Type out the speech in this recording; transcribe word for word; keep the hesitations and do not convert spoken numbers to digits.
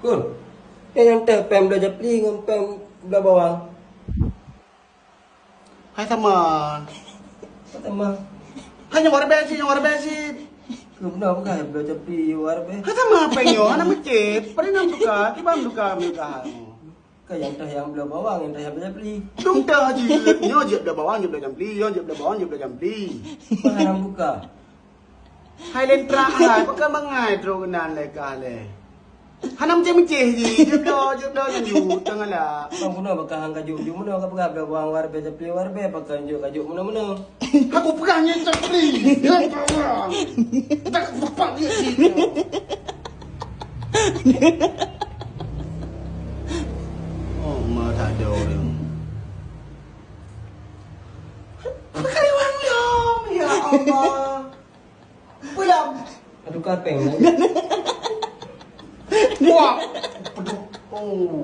Kun, nyang teuh péng bloe japli ngon péng bloe bawang. Hai sama. Sama. Hai nyang warbe cit, nyang warbe cit. Keubeuna bukan bloe japli warbe. Hai sama péng nyoe, hana meucit. Pada nyang tuka, kiban tuka meutuka. Ka nyang teuh nyang bloe bawang, nyang teuh nyang bloe japli. Dum teuh jeuet, nyoe jeuet bloe bawang, jeuet bloe japli, nyoe jeuet bloe bawang, jeuet bloe japli. Barang buka. Hai lentrak hai, pakon bangai trok keunan lé kah lé. Hana meucéh-meucéh jih, jeuet bloe, jeuet bloe nyan jeuet, teuh ngalak. Bang, bunoe bak kah han ka jok, jok bunoe ka peugah bloe bawang warbe, japli warbe, pakon jok ka jok bunoe-bunoe. Aku peugah nyan japli, nyan bawang. Tak bapak dia sih. Oh, ma tak ada orang. Pakon lewat lom, ya Allah. Pulang. Aduh, kapeng lagi. Wah. Aduh. Oh.